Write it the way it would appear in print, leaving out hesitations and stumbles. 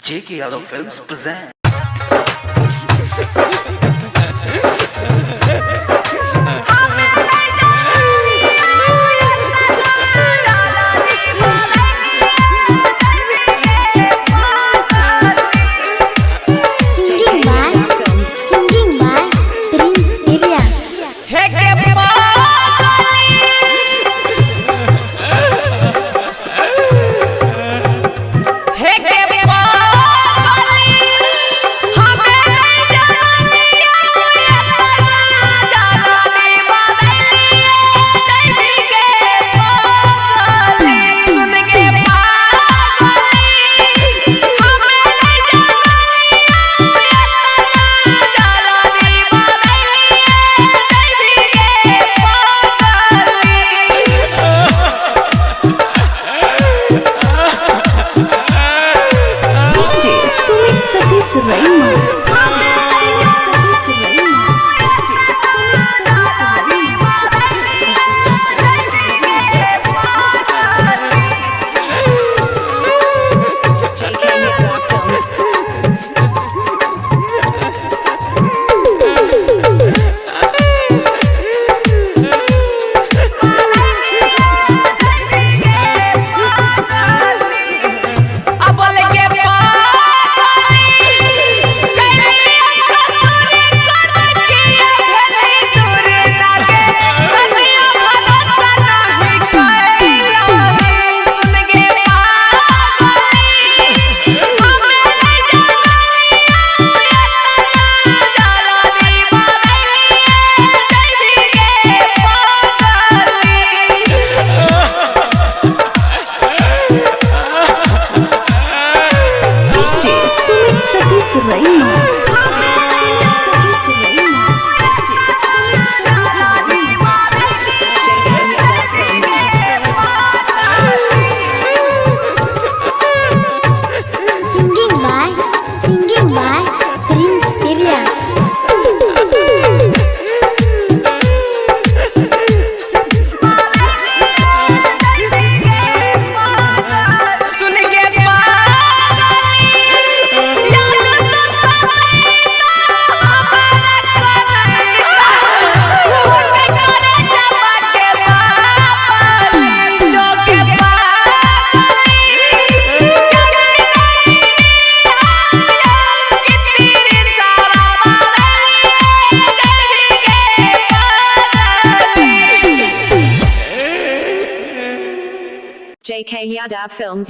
J.K. Yadav Films present. Singing by Prince Pirya. हे के पागली, हे के पागली, हमें नहीं जानलिया इतना जानाली बदलिए दैवी के पागली। सुन के पागली, हमें नहीं जानलिया इतना जानाली बदलिए दैवी के पागली। DJ Sumit Satish Raima. DJ Sumit Satish Raima. DJ Sumit Satish Raima. अबल के पागली, कैलिया कसुर कर किया भेली दूर नागे, कन्हैया भरोसा नाही कैला। सुन गे पागली, हमें नहीं जानलिया इतना जानाली बदलिए दैवी के पागली। DJ Sumit Satish Raima. DJ Sumit Satish Raima. DJ Sumit Satish Raima. Singing by Prince Pirya. सुन के पागली, याद तो सताई हमारा करैता, खून करे जबा के पागली, जो के पागली, जग नहीं कि तेरे सारा बदलिए जग के पागली। JK Yadav Films.